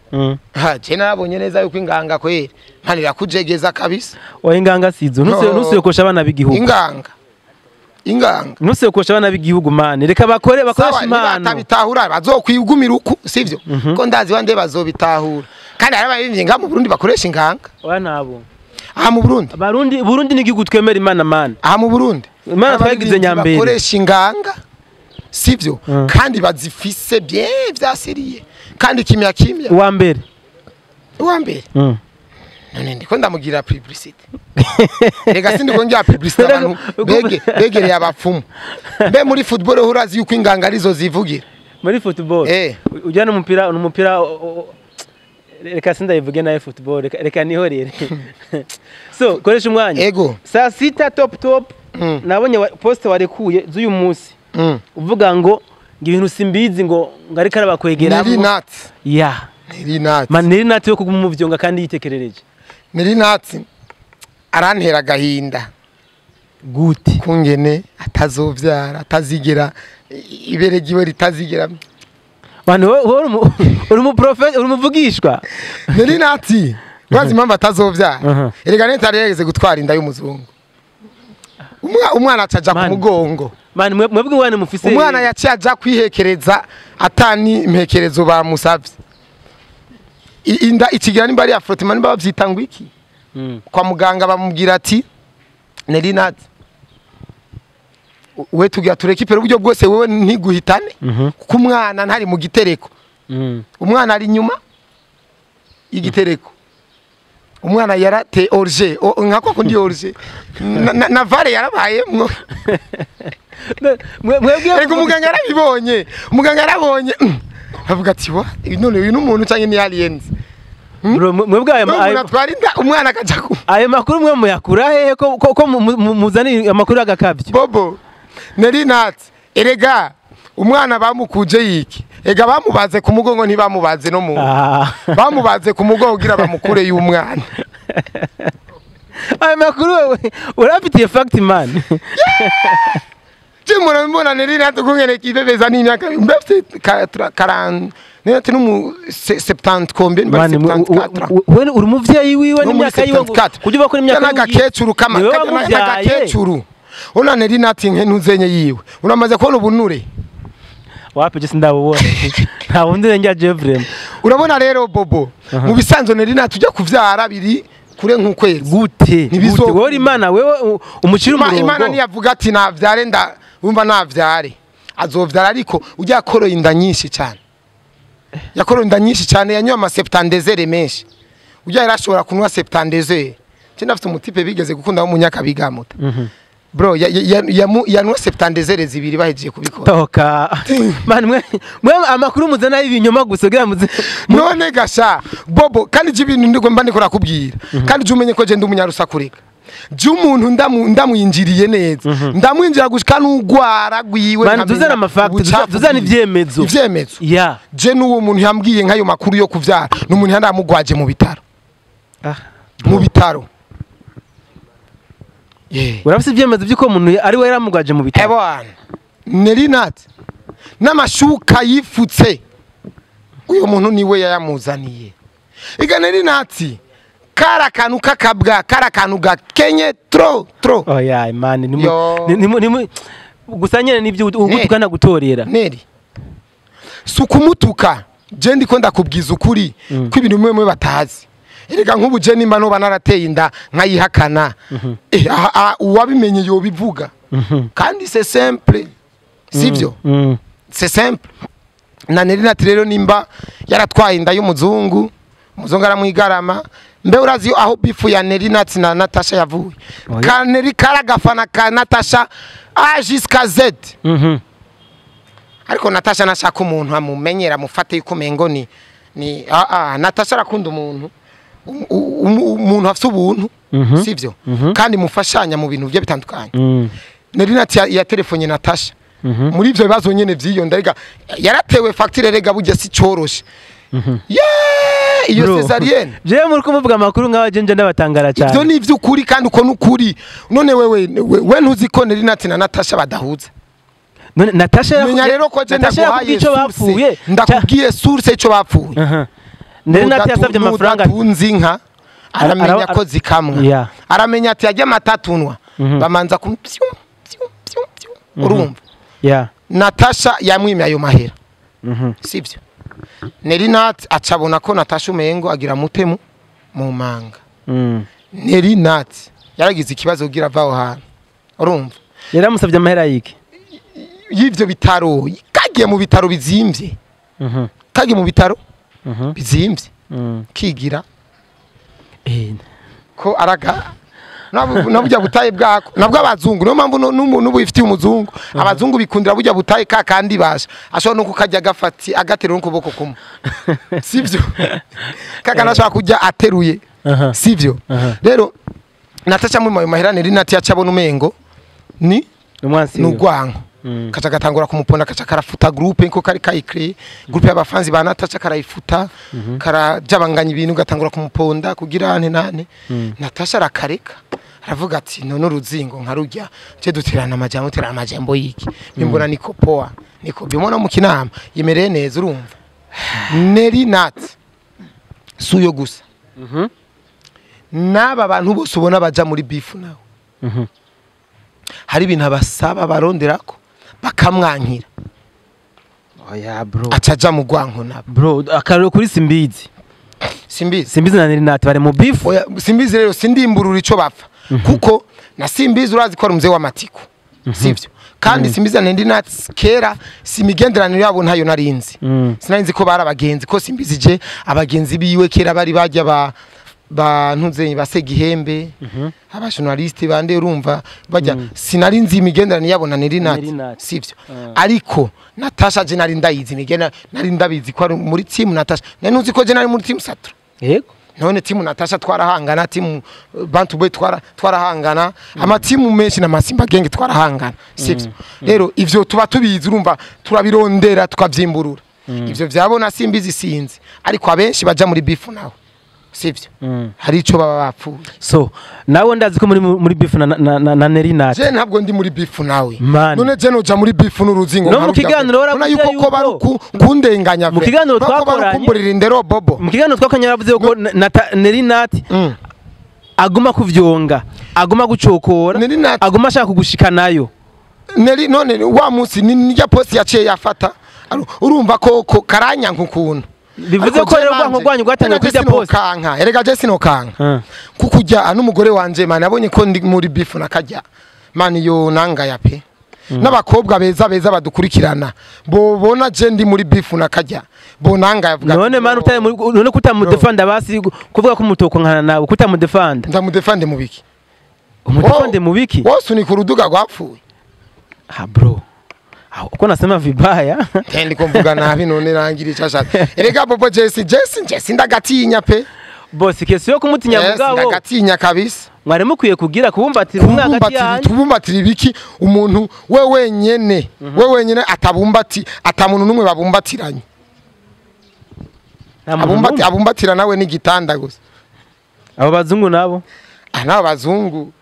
ha je narabonye neza yuko inganga kweri Imana irakujegeza kabisa. Oya, inganga sizo. No. Ntusiyokosha abana b'igihugu. Inganga. Ntusiyokosha abana b'igihugu man, reka bakore bakoresha Sawa, niba impano. batabitahura bazokwigumira uku, sivyo ko ndazi bande bazobitahura. Kandi hari abaririmbyi ngaha mu Burundi bakoresha inganga. Oya, ntabo. Aha mu Burundi. Barundi, Burundi ni igihugu twemera Imana man. Aha mu Burundi Imana twagize abaririmbyi nyambere. bakoresha inganga, sivyo, kandi bazifise bien vyasiriye kandi kimya kimya. Uwa mbere? Uwa mbere? None ndiko ndamugira publicity? Rega sindi ngira publicity abantu begereye abapfumu. Mbe muri football ho urazi yuko inganga arizo zivugira? Muri football? Eh. Ujya n'umupira reka sindayivuge nawe football, reka nihorere. So koresha umwanya. Ego. Saa sita top top. Nabonye post warekuye z'uyu munsi uvuga ngo ibintu simbizi, ngo ariko arabakwegeramo. Neri Nat. Ya. Neri Nat. Man, Neri Nat yo kuguma umuvyonga kandi yitekerereje. Neri Nat arantera agahinda. Gute? Kungene atazovyara, atazigera ibere ryiwe ritazigera. Man, wowe uri umu prophet, uri umuvugishwa. Neri Nat urazi impamvu atazovyara? Erega neta yarigeze gutwara inda y'umuzungu. Umwana acaja ku Man. mugongo. Man, mwebwe wane mufise Umwana yaciye aja kwihekereza atani impekerezo bamusavye. Inda ikigira nimba ari frottement, nimba bavyita ngo iki, kwa muganga bamubwira ati: "Neri Nat, we tugira turekipera uburyo bwose wewe ntiguhitane, kuko umwana ntari mu gitereko." Umwana ari inyuma y'igitereko. Umwana yarate orge nka koko ndi orge na vare yarabayemwo. Mwebwe Ariko umuganga yarabibonye, umuganga yarabonye, avuga ati: "Wa none uyu n'umuntu canke ni aliens?" Bro, mwebwe ayo Umuntu atwara inda umwana akaja ku ayo makuru mwe muyakura hehe ko muzana amakuru y'agakabyo? Bobo, Neri Nat erega umwana bamukuje yiki, ega bamubaze ku mugongo, ntibamubaze no mu bamubaze ku mugongo kugira bamukure y'umwana. Ayo makuru wewe urafitiye fact man? Je mbona mbona Neri Nat kungene kibebeza n'imyaka mbafite 40 nati numu 70 combien ba Man, 74. We uri umuvyeyi wiwe No muri n'imyaka yiwe 74. kujya bakora imyaka yiwe. N'agakecuru kama Niwe wamuvyaye. n'agakecuru una Neri Nat ntuzenye yiwe uramaze kubona ubunure? Wapi, je sindabubona, nta wundi njya je vraiment. Urabona rero Bobo, mu bisanzwe Neri Nat ujya kuvyara biri kure nk'ukwezi. Gute? Ntibizo- Gute wowe Imana wewe umucira Imana umurongo? niyavuga ati navyare, nda wumva navyare azovyara, ariko ujya yakoroye inda nyinshi cyane, yakoroye inda nyinshi cyane, yanyoye ama septante-deux menshi. Ujya yarashobora kunywa septante-deux. Je ndafite umutipe bigeze gukunda w'umunyakabigamuta bro, yanwa septante-deux zibiri bahejeje kubikora. Toka man, mwe amakuru muzana y'ibinyoma gusa kugira muze. None gasha Bobo, kandi je ibintu ndiko mba ndiko nakubwira, kandi je umenye ko je ndi umunyarusakureka. Je umuntu ndamwinjiriye neza, ndamwinjira gushika n'ugwara gwiwe. Man, nkamenya tuzane ama fact, ubucafu tuzane bwiwe. ivyemezo. Ivyemezo. Ya. Je n'uwo muntu yambwiye nk'ayo makuru yo kuvyara ni umuntu yandamugwaje mu bitaro. Mu bitaro. Yeah. Urafise ivyemezo by'uko umuntu ari we yaramugwaje mu bitaro? Ebwana, Neri Nat N'amashuka yifutse uyo muntu niwe yayamuzaniye. Iga Neri Nati kara kantu kakabwa, kara kantu gakenye tro tro. Oya man, ni gusa nyene nivyo ugutukana gutorera. Neri sukumutuka je ndiko ndakubwiza ukuri ko ibintu bimwe batazi. Erega nk'ubu je nimba no banarateye inda nkayihakana, uwabimenye yobivuga. Kandi c'est simple, sivyo? C'est simple. Na Neri Nati rero nimba yaratwaye inda y'umuzungu, umuzungu aramwigarama. Mbe urazi aho bifu ya Neri Nati na Natasha yavuye? Ka Neri karagafana ka Natasha A jusqu'à Z. Ariko Natasha nashaka umuntu amumenyera amufate yuko mengo ni Natasha arakunda umuntu umuntu afite ubuntu, sivyo? Kandi mufashanya mu bintu bye bitandukanye. Neri Nati ya telefonye Natasha muri ivyo bibazo nyene vyiyo ndarega yaratewe facture rega burya si coroshe. Iyo césarienne. Je muri kumuvuga amakuru nkaho je nje ndabatangara cyane. Ivyo ni ivy'ukuri kandi uko nukuri. None wewe we ntuzi ko Neri Nati na Natasha badahuza? None Natasha menya rero ko je ndaguhaye ico bapfuye, ndakubwiye source ico bapfuye. Neri Nati yasavye amafaranga tunzi inka aramenya ko zikamwa, aramenya ati ajya amatatunwa bamanza ku urumva. Natasha yamwimye ayo mahera, sivyo? Neri Nati acabona ko Natasha umengo agira mutemu mu manga. Neri Nati yaragize ikibazo kugira vaho hantu, urumva. Yaramusavye amahera yiki y'ivyo bitaro, kagiye mu bitaro bizimvye. Kagiye mu bitaro bizimvye kigira ko araga nabujya butaye bwako nabwo abazungu. Niyo mpamvu n'ubu ifitiye umuzungu, abazungu bikundira bujya butaye ka kandi basha ashobora no kukajya agafati agaterura n'ukuboko kumwe, sivyo? Kaka nashaka kujya ateruye, sivyo? Rero Natasha muri mahera Neri Nati yacabona umengo ni nugwanko kaca gatangura kumuponda, kaca karafuta groupe nko kari kayicree groupe y'abafanzi ba Natasha karayifuta, karajabanganya ibintu gatangura kumuponda kugira ane nane. Natasha arakareka aravuga ati none uruzingo nka rujya je duterana amajambo, terana amajambo yiki mimbona niko poa niko bimona mu kinama yemereye neza. Urumva Neri Nati suyo gusa n'aba bantu bose ubona baja muri beef nawe, hari ibintu abasaba baronderako bakamwankira. Oya bro, acaja mu gwanko nabo bro. Akarero kuri Simbizi, Simbizi na Neri Nati bari mu beef. Oya Simbizi rero sindimburura ico bapfa, kuko na Simbizi urazi ko ari umze w'amatiko, sivyo? Kandi Simbizi na Neri Nati kera simigenderaniro yabo ntayo narinzi. Sinarinzi ko bari abagenzi, ko Simbizi je abagenzi biwe kera bari bajya ba bantuze basegihembe abajournaliste bande urumva bajya. Sinarinzi imigenderanire yabo na Neri Nati, sivyo? Ariko Natasha je nari ndayizi imigena, nari ndabizi ko ari muri team Natasha. Nari ntuzi ko je nari muri team Satro. Yego. None team Natasha twarahangana, team Bantu Boy twarahangana, ama team menshi na Masimba Gang twarahangana, sivyo? Rero ivyo tuba tubizi urumva turabirondera tukavyimburura. Ivyo vyabona Simbizi sinzi, ariko abenshi baja muri beef nawe, sivyo? Hari ico baba bapfuye. So nawe ndazi ko muri beef na Neri Nati. Je ntabwo ndi muri beef nawe. None je noja muri beef n'uruzingo. No mu kiganiro waravuze yuko ko bari kundenganya. Mu kiganiro twakoranye kumburira indero bobo. Mu kiganiro twakoranye yaravuze ko Neri Nati aguma kuvyonga, aguma gucokora, aguma ashaka kugushika nayo. Neri none wa munsi ni ya post yaciye yafata. Urumva ko karanyanka ukuntu. Bivuze ko rero rwanko rwanyu rwatangiye kujya post kanka. Erega je sinokanka kukujya n'umugore wanje man abonye ko ndi muri beef nakajya man yo nangaya pe. N'abakobwa beza beza badukurikirana bobona je ndi muri beef nakajya bonangaya avuga. None man utari muri none kutamudefanda basi kuvuga ko mutoko nkana nawe kutamudefanda. Ndamudefande mu biki? Umudefande mu biki? Wose ni kuruduga rwapfuye. Ah bro, uko nasema vibaya. Ndi kumvuga nabi none rangira icashaka. Erega bobo Jesse ndagatinya pe. Boss kesi yo kumutinya mugabo. Ndagatinya kabisa. Mwari mukwiye kugira kubumbatira umwagati yanyu. Kubumbatira ibiki umuntu we wenyene, we wenyene atabumbati, atamuntu numwe babumbatiranye. Abumbati abumbatira nawe n'igitanda gusa. Abo bazungu nabo? Ah nabo bazungu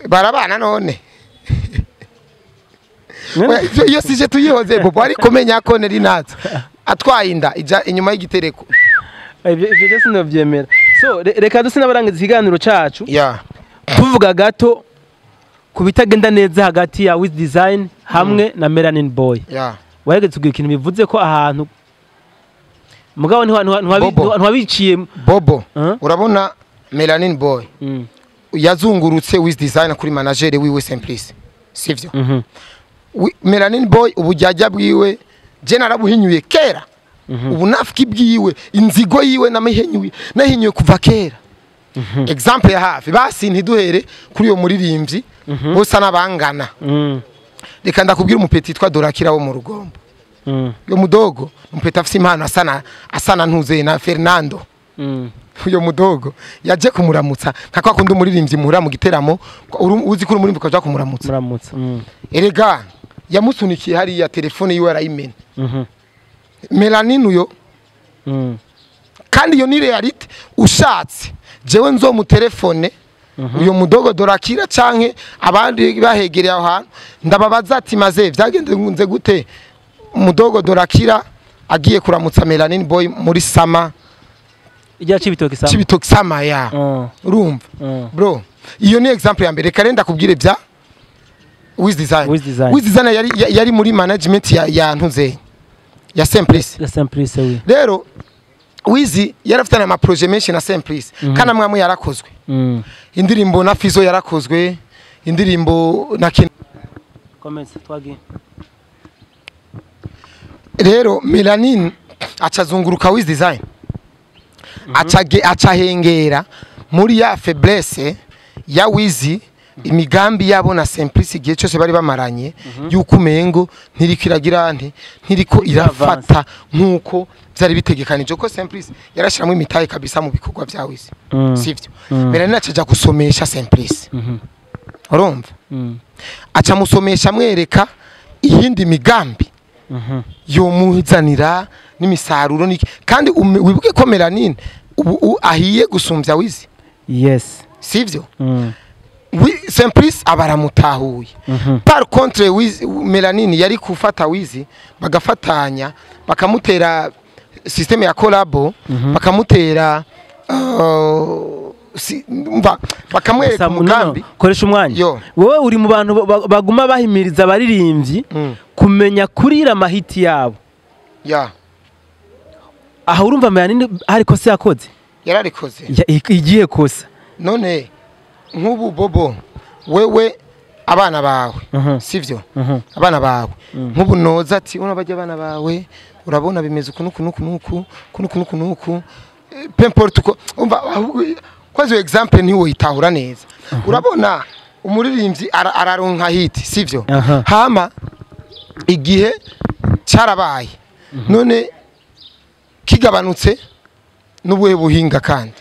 barabana none. Iyo sije tuyihoze Bobo, ariko menya ko Neri Nazo atwaye inda ija inyuma y'igitereko. Ibyo byose ndabyemera. So reka duse n'abarangiza ikiganiro cacu. Yeah. Tuvuga gato ku bitagenda neza hagati ya Wiz Design hamwe na Melanin Boy. Yeah. Warigeze kugira ikintu bivuze ko ahantu mugabo ntwabiciye Bobo. Urabona Melanin Boy yazungurutse Wiz Design kuri manager wiwe Simplice, sivyo? Melanin Boy ubujyajya bwiwe je narabuhinyuye kera. Ubu nafiki bwiwe inzigo yiwe namahinyuye nahinyuye kuva kera. Example ya hafi basi ntiduhere kuri uyo muririmbyi bose nabangana. Reka ndakubwira umupeti yitwa Dorakira wo mu Rugombo. Yo mudogo umupeti afise impano asana ntuze na Fernando. Uyo mudogo yaje kumuramutsa nka kwa kundi umuririmbyi muhura mu giteramo uzi ko umuririmbyi ukaja kumuramutsa. Erega yamusunikiye hariya telefone yiwe arayimena. Melanin uyo kandi iyo ni reality ushatse jewe nzo mu telefone uyo mudogo Dorakira canke abandi bahegereye aho hantu ndababaza ati maze vyagenze gute mudogo Dorakira agiye kuramutsa Melanin Boy muri sama ijya cibitoki sama cibitoki sama ya urumva bro iyo ni example ya mbere. Reka ndakubwire bya Wiz Design. Wiz Design yari muri management ya ntuze ya Simplice. Ya Simplice oui. Rero Wizi yarafitana ama projet menshi na Simplice kana mwamwe yarakozwe. Indirimbo na Fizo yarakozwe, indirimbo na Commence twagiye. Rero Melanin acazunguruka Wiz Design. Acahengera muri ya faiblesse ya Wizi imigambi yabo na Simplice igihe cyose bari bamaranye yuko umengo ntiriko iragira nti ntiriko irafata nkuko byari bitegekanije ko Simplice yarashiramo imitahe kabisa mu bikorwa bya Wizi. Sivyo? Melanin acaja gusomesha Simplice. Urumva? Aca musomesha mwereka iyindi migambi yomuzanira n'imisaruro niki kandi wibuke ko Melanin ubu ahiye gusumbya Wizi. Yes. Sivyo? Simplice abaramutahuye. Par contre Wizi Melanin yari kufata Wizi bagafatanya bakamutera systeme ya collabo bakamutera bakamwereka umugambi. Koresha umwanya. Wowe uri mu bantu baguma bahimiriza abaririmbyi kumenya kurira amahiti yabo. Ya. Aha urumva Melanin hari kosa yakoze? Yararikoze. Igiye kosa. None nk'ubu Bobo wewe abana bawe sivyo? Abana bawe nk'ubu noza ati unabajya abana bawe urabona bimeze uku nuku nuku nuku nuku nuku nuku peu importe uko umva kwazo example ntiwo itahura neza. Urabona umuririmbyi araronka hit sivyo? Hama igihe cyarabaye none kigabanutse n'ubuhe buhinga kandi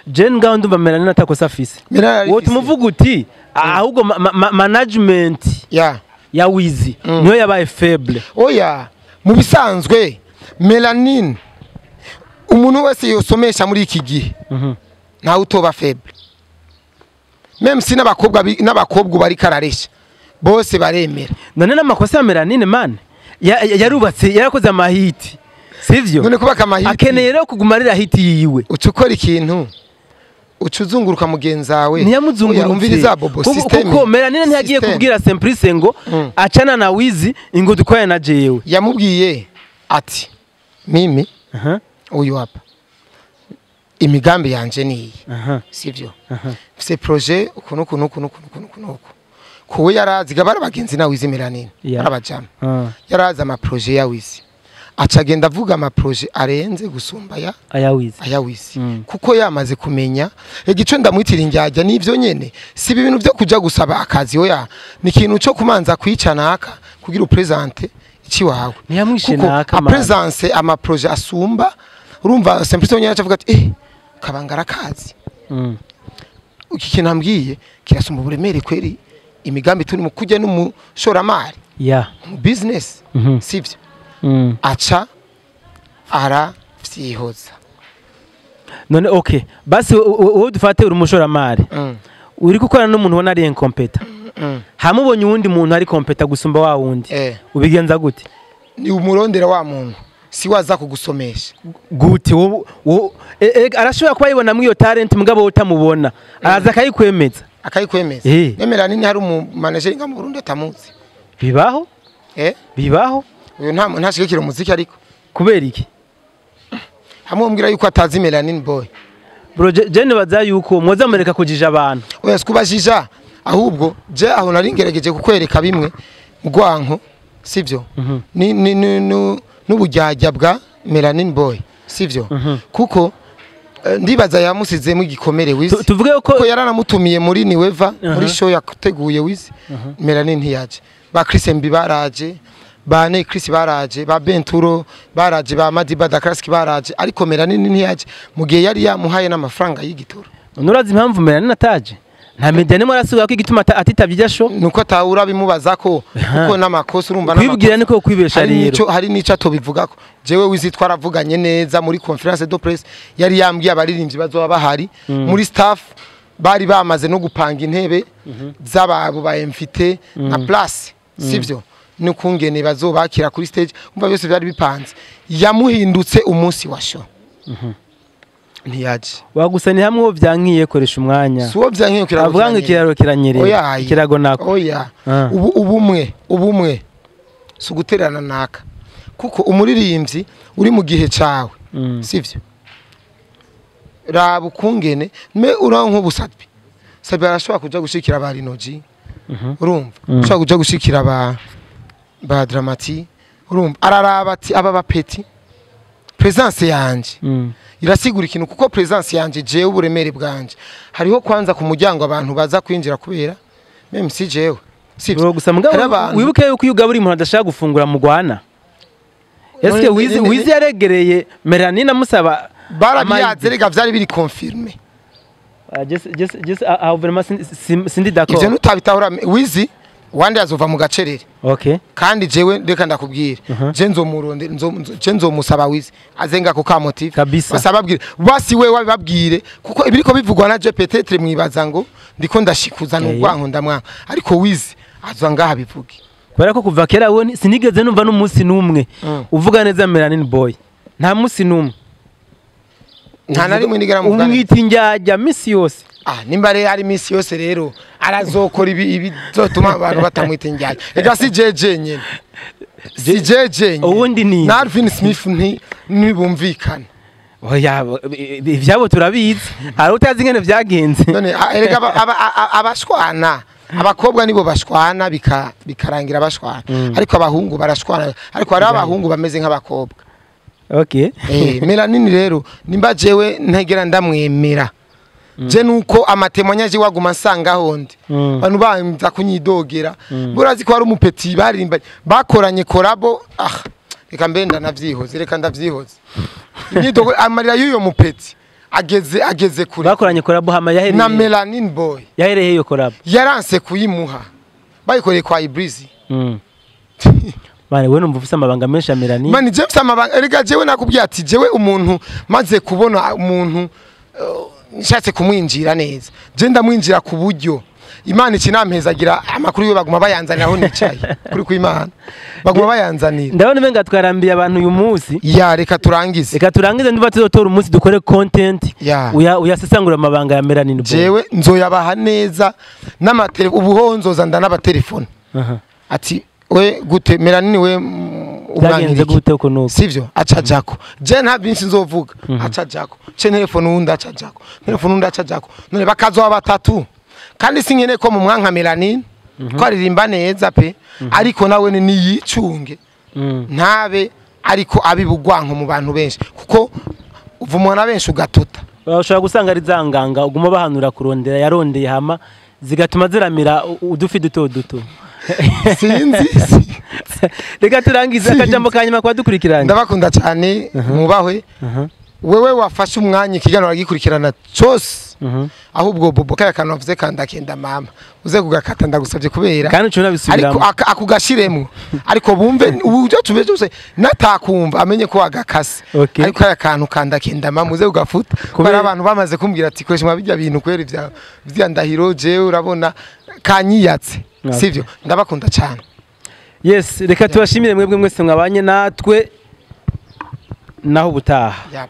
Jen ngaho ndumva Melanin atakosa afise. Wowe tumuvuga uti ahubwo management ya Wizi niyo yabaye faible. Oya mu bisanzwe Melanin umuntu wese yosomesha muri iki gihe ntawe utoba faible. Même si n'abakobwa bari kararesha bose baremera. None n'amakosa ya Melanin man yarubatse yarakoze amahiti. Sivyo? None kubaka amahiti akeneye rero kugumarira hiti yiwe. Ucukora ikintu ucuzunguruka mugenzawe ntiyamuzungurutse. Umviriza Bobo system. Kuko Melanin ntiyagiye kubwira Simplice ngo acana na Wizi ingo dukorane na jewe. Yamubwiye ati mimi uyu hapa imigambi yanje niyi. Sivyo? Mfise projet uku nuku nuku nuku nuku nuku. Kuwe yarazi gabara bagenzi na Wizi Melanin arabajama. Yarazi ama projet ya Wizi. Acagenda avuga ama projet arenze gusumba ya aya Wizi. Kuko yamaze kumenya igico ndamwitira injyajya nivyo nyene si ibintu byo kuja gusaba akazi oya ni ikintu cyo kumanza kwicana aka kugira upresente iki wawe ntiyamwishe naka man presence ama projet asumba urumva Simplice nyene acavuga ati kabangara kazi iki kintu ambwiye kirasumba uburemere kweri imigambi turi mu kujya n'umushoramari mu business sivyo aca aravyihoza. None okay basi wowe dufate uri umushoramari uri gukorana n'umuntu ubona ari incompetent Hamubonye uwundi muntu ari compétent gusumba wa wundi, ubigenza gute? Ni umurondera wa muntu, si waza kugusomesha. Gute? Arashobora kuba yibona muri iyo talent, mugabo utamubona, araza akayikwemeza. Akayikwemeza. Nemera nini, hari umu manager nga mu Burundi atamuzi? Bibaho. Bibaho. Uyu nta ntashigikira umuziki, ariko Kubera iki? Hamwe umbwira yuko atazi Melanin Boy. Bro, je nibaza yuko mwoza mureka kujija abantu. Oya, sikubajija, ahubwo je aho nari ngerageje kukwereka bimwe mu rwanko, sivyo? Ni n'ubujyajya bwa Melanin Boy, sivyo? Kuko ndibaza yamusizemo igikomere Wizi. Tuvuge ko kuko yaranamutumiye muri Niweva, muri show yateguye Wizi, Melanin ntiyaje. Ba Chris MB baraje, ba Ne Chris baraje, ba Benturo baraje, ba Madiba da Classic baraje, ariko Melanin ntiyaje mu gihe yari yamuhaye n'amafaranga y'igitoro. Nurazi impamvu Melanin ataje? Nta media nimwe arasubira ko igituma atitavye irya show. Nuko atahura bimubaza ko, kuko n'amakosa, urumva. Kwibwira niko kwibesha. Hari Rero nico atobivugako. Jewe Wizi twaravuganye neza muri conférence de presse, yari yambwiye abaririmbyi bazoba bahari muri staff, bari bamaze no gupanga intebe z'ababo ba invité na place, sivyo? N'ukungene bazobakira kuri stage, umva, byose byari bipanze. Yamuhindutse umunsi wa show, ntiyaje. Wagusa ni hamwe vyankiye, koresha umwanya. Si uwo vyankiye kirago. Avuga ngo ikiraro kiranyerera. Oya. Ikirago nako. Oya. Ubu ubumwe si uguterana naka, kuko umuririmbyi uri mu gihe cawe, sivyo? Raba ukungene me uraho nk'ubu Sat-B, Sat-B arashobora kuja gushikira ba Rinoji, urumva, ashobora kuja gushikira ba Dramati, urumva, araraba ati aba bapeti, présence yanje irasigura ikintu, kuko présence yanje, jewe uburemere bwanje, hariho kwanza ku muryango abantu baza kwinjira kubera même si jewe, sivyo? Bro, gusa mugabo Hari abantu- wibuke yuko iyo ugabura umuntu adashaka gufungura mu Rwanda. Eske Wizi Wizi yaregereye Melanine amusaba? Barabiyaze rega, vyari biri confirmé. Jese aho vraiment sindi d'accord. Ivyo nutabitahura, Wizi wandi azova mu gacerere. Kandi jewe reka ndakubwira, je nzomuronde, je nzomusaba Wizi azenga ku ka motif. Kabisa. Basababwire basi, we wabibabwire, kuko ibiriko bivugwa na je peut-être mwibaza ngo ndiko ndashikuza n'urwanko ndamwanga, ariko Wizi aza ngaha bivuge. Kubera ko kuva kera we sinigeze numva n'umunsi n'umwe uvuga neza Melanin Boy, nta munsi n'umwe. Nta na rimwe nigera muvuga neza. Umwita indyarya misi yose. Ah, nimba rero ari misi yose, rero arazokora ibi ibizotuma abantu batamwita indyarya. Ega si jeje nyene, si jeje nyene. Uwundi ni? Na Alvin Smith ntibumvikana. Oya, ivyabo turabizi, hari utazi ingene vyagenze. None erega abashwana, abakobwa nibo bashwana bikarangira bashwana, ariko abahungu barashwana, ariko hari abahungu bameze nk'abakobwa. Melanini rero, nimba jewe ntegera ndamwemera, je nuko amatemwanyaje waguma nsanga hondi, abantu banza kunyidogera. Burazi ko hari umupeti baririmba bakoranye collabo. Ah, reka mbe ndanavyihoze, reka ndavyihoze. Imyidogo, amarira y'uyo mupeti ageze kure. Bakoranye collabo hama Na yahereye Melanin Boy. Yahereye iyo collabo? Yaranse kuyimuha, bayikoreye kwa Ibrizi. Mane, we numva ufise amabanga menshi ya Melanin. Mani, James, amabanga erega jewe nakubwiye ati jewe umuntu maze kubona umuntu, nshatse kumwinjira neza, je ndamwinjira ku buryo Imana ikinampezagira amakuru yo baguma bayanzanira aho nicaye kuri ku Imana baguma bayanzanira. Ndabona umenga twarambiye abantu uyu munsi. Ya, reka turangize. Reka turangize, niba tuzotora umunsi dukore content Ya. uyasesangura amabanga ya Melanin Boy. Jewe nzoyabaha neza n'amatele, ubu nzoza ndanabatelefone ati we gute Melanin, we Byagenze umwangiriki gute uko nuko? Sivyo, aca jako, je nta byinshi nzovuga, aca jako ce telefone, undi aca jako telefone, undi aca jako, none bakazoba batatu. Kandi sinkene ko mu mwanka Melanin, ko aririmba neza pe, ariko nawe ni niyicunge, ntabe ariko abibugwanko mu bantu benshi, kuko uvumwa na benshi ugatuta. Ushobora gusanga ari za nganga uguma bahanura kurondera, yarondeye hama zigatuma ziramira udufi duto duto. Sinzi. Reka turangize, Sinzi. akajambo ka nyuma kwa dukurikiranye. Ndabakunda cyane, mubahwe. Wewe wafashe umwanya ikiganiro uragikurikirana cyose, ahubwo Bobo kaya kantu wavuze kandakenda mama uze kugakata, ndagusabye kubera Kandi uca ariko unabisubiramo. Akugashiremwo, ariko bumve uburyo tube byose, natakumva amenye ko wagakase. Ariko kaya kantu kandakenda mama uze kugafuta kubera abantu bamaze kumbwira ati koresha mwa bijya bintu kwera vya ndahiro, jewe urabona kanyiyatse. Sivyo? Ndabakunda cyane. Yes, reka tubashimire mwebwe mwese mwabanye natwe, naho ubutaha. Yap.